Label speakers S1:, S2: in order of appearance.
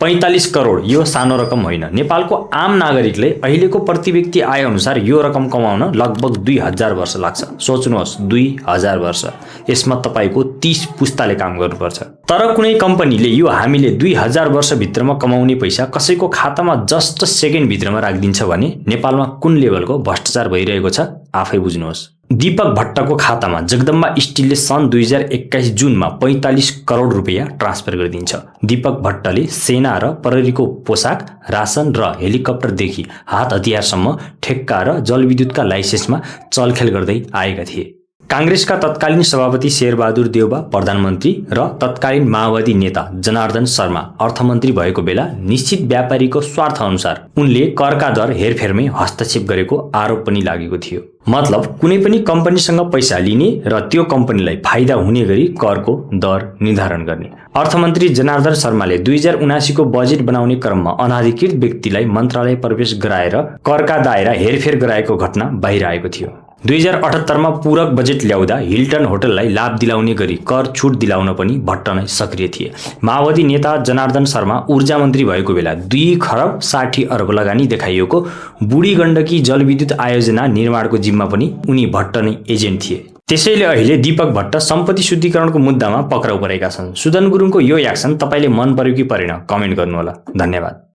S1: 45 करोड यो सानो रकम होइन। नेपालको आम नागरिकले अहिलेको प्रति व्यक्ति आय अनुसार यो रकम कमाउन लगभग 2000 वर्ष लाग्छ। सोच्नुहोस्, 2000 वर्ष। यसमा तपाईको 30 पुस्ताले काम गर्नुपर्छ। तर कुनै कम्पनीले यो हामीले 2000 वर्षभित्रमा कमाउने पैसा कसैको खातामा जस्ट सेकेन्ड भित्रमा राखिदिन्छ भने नेपालमा कुन लेभलको भ्रष्टाचार भइरहेको छ आफै बुझ्नुहोस्। दीपक भट्टको खातामा जगदम्बा स्टिलले सन् 2021 जुनमा 45 करोड रुपियाँ ट्रान्सफर गरिदिन्छ। दीपक भट्टले सेना र प्रहरीको पोसाक, रासन र हेलिकप्टरदेखि हात हतियारसम्म ठेक्का र जलविद्युतका लाइसेन्समा चलखेल गर्दै आएका थिए। कांग्रेसका तत्कालीन सभापति शेरबहादुर देउबा प्रधानमन्त्री र तत्कालीन माओवादी नेता जनार्दन शर्मा अर्थमन्त्री भएको बेला निश्चित व्यापारीको स्वार्थ अनुसार उनले करका दर हेरफेरमै हस्तक्षेप गरेको आरोप पनि लागेको थियो। मतलब कुनै पनि कम्पनीसँग पैसा लिने र त्यो कम्पनीलाई फाइदा हुने गरी करको दर निर्धारण गर्ने। अर्थमन्त्री जनार्दन शर्माले 2079 को बजेट बनाउने क्रममा अनाधिकृत व्यक्तिलाई मन्त्रालय प्रवेश गराएर करका दायरा हेरफेर गराएको घटना बाहिर आएको थियो। 2078 मा पूरक बजेट ल्याउँदा हिल्टन होटललाई लाभ दिलाउने गरी कर छुट दिलाउन पनि भट्ट नै सक्रिय थिए। माओवादी नेता जनार्दन शर्मा ऊर्जा मन्त्री भएको बेला 2 खरब 60 अर्ब लगानी देखाइएको बुढी गण्डकी जलविद्युत आयोजना निर्माणको जिम्मा पनि उनी भट्ट नै एजेन्ट थिए। त्यसैले अहिले दीपक भट्ट सम्पत्ति शुद्धिकरणको मुद्दामा पक्राउ परेका छन्। सुदन गुरुङको यो एक्सन तपाईले मन पर्यो कि परेन कमेन्ट गर्नुहोला। धन्यवाद।